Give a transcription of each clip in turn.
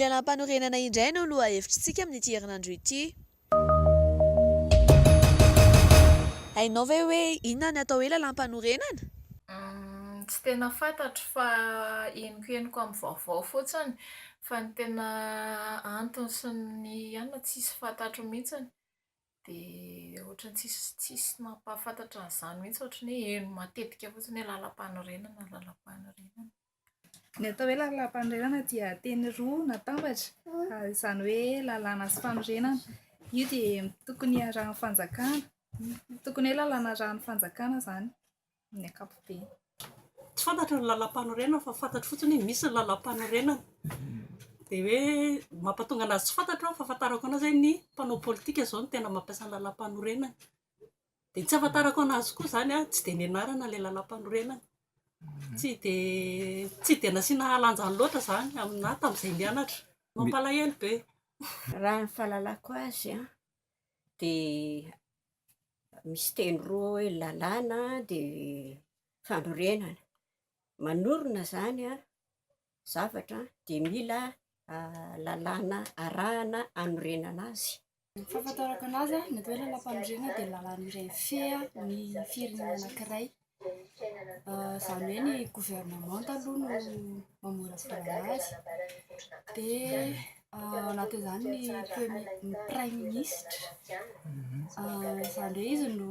lalàmpanorenana indray no lohahevitr'tsika amin'ity herinandro ity. Hainao ve hoe inona ny atao hoe lalàmpanorenana? Tsy tena fantatro fa henokohenoko amin'ny vaovao fotsiny fa ny tena antony sy ny anona tsisy fantatro mihitsiny. Dia ohatran'ny tsisy tsisy nampahafantatra an'izany mihitsy, ohatran'ny hoe heno matetika fotsiny hoe lalàmpanorenana, lalàmpanorenana. Ny atao hoe lalàmpanorenana dia teny roa natambatra, izany hoe lalàna sy fanorenana. Io dia tokony harahan'ny fanjakana, tokony hoe lalàna arahan'ny fanjakana izany amin'ny ankapobeny. Tsy fantatro ny lalàmpanorenana fa fantatro fotsiny hoe misy ny lalàmpanorenana. Dia hoe mampatonga an'azy tsy fantatro an, fahafantarako an'azy hoe ny mpanao politika izao no tena mampiasa ny lalàmpanorenana. Dia ny tsy ahafantarako an'azy koa izany an, tsy dia nianarana ilay lalàmpanorenana. Tsy dia tsy dia nasiana lanjany loatra izany aminahy tamin'izay nianatra. Mampalahelo be. Raha ny fahalalako azy an, dia misy teny roa hoe lalàna dia fanorenana. Manorina izany an, zavatra dia mila lalàna arahana hanorenana azy. Ny fahafantarako an'azy an, ny atao hoe lalàmpanorenana dia lalàna iray mifehy ny firenena anankiray. Izany hoe ny governemanta aloha no mamolavola an'azy. Dia ao anatin'izany ny premier ny praiminisitra. Izany hoe izy no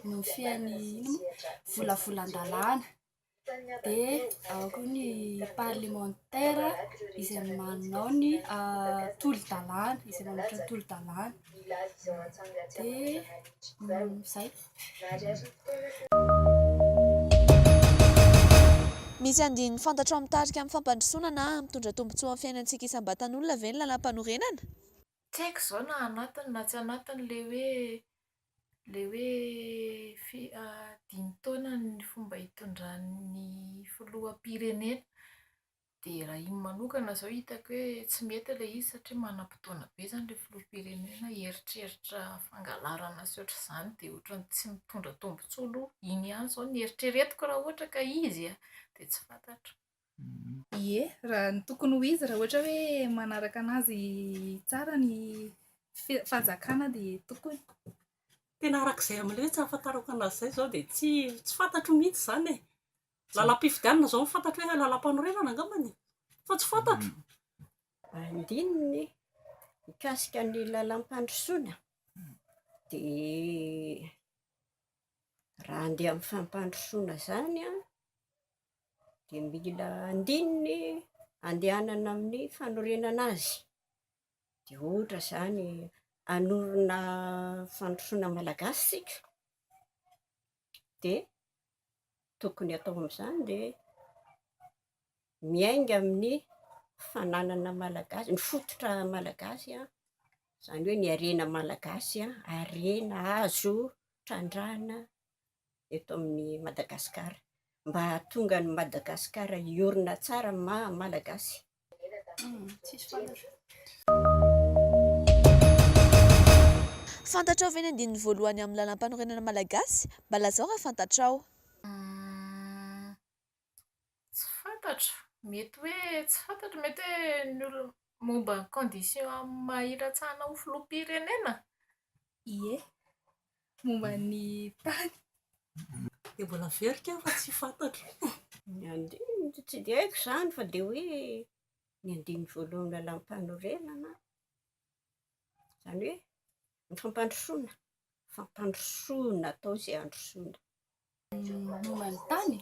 no mifehy ny inona moa? Volavolan-dalàna. Dia ao koa ny parlemantera izay manao ny tolo-dalàna, izay manolotra ny tolo-dalàna. Dia izay. Misy andininy fantatrao mitarika amin'ny fampandrosoana na mitondra tombontsoa amin'ny fiainantsika isam-batan'olona ve ny lalàmpanorenana? Tsy haiko izao na anatiny na tsy anatiny ilay hoe ilay hoe fi- dimy taona ny fomba itondran'ny filoham-pirenena. Dia raha iny manokana izao hitako hoe tsy mety ilay izy satria manam-potoana be izany ilay filoham-pirenena hieritreritra fangalarana sy ohatr'izany dia ohatran'ny tsy mitondra tombontsoa aloha. Iny ihany izao no eritreretiko raha ohatra ka izy an, dia tsy fantatro. Ie, raha ny tokony ho izy raha ohatra hoe manaraka an'azy tsara ny fanjakana dia tokony. Tena arak'izay amin'ilay hoe tsy ahafantarako an'azy izay izao dia tsy tsy fantatro mihitsy izany e. Lalam-pifidianana izao no fantatro hoe lalam-panorenana angambany e? Fa tsy fantatro. Andininy mikasika ny lalam-pandrosoana dia raha handeha amin'ny fampandrosoana izany an, dia mila andininy andehanana amin'ny fanorenana azy. Dia ohatra izany hanorina fandrosoana malagasy isika, dia tokony atao amin'izany dia miainga amin'ny fananana malagasy, ny fototra malagasy an, izany hoe ny harena malagasy an, harena azo trandrahana eto amin'i Madagasikara, mba hahatonga an'i Madagasikara hiorina tsara amin'ny maha malagasy. Fantatrao ve ny andininy voalohany amin'ny lalàmpanorenana malagasy? Mba lazao raha fantatrao. Tsy fantatro. Mety hoe tsy fantatro, mety hoe ny olona momba ny condition amin'ny maha iratsahana ho filoham-pirenena? Ie, momba ny tany. Dia mbola averiko aho fa tsy fantatro. Ny andininy tsy dia haiko izany fa dia hoe ny andininy voalohan'ny lalàmpanorenana, izany hoe ny fampandrosoana, fampandrosoana, atao izay handrosoana. Momba ny tany?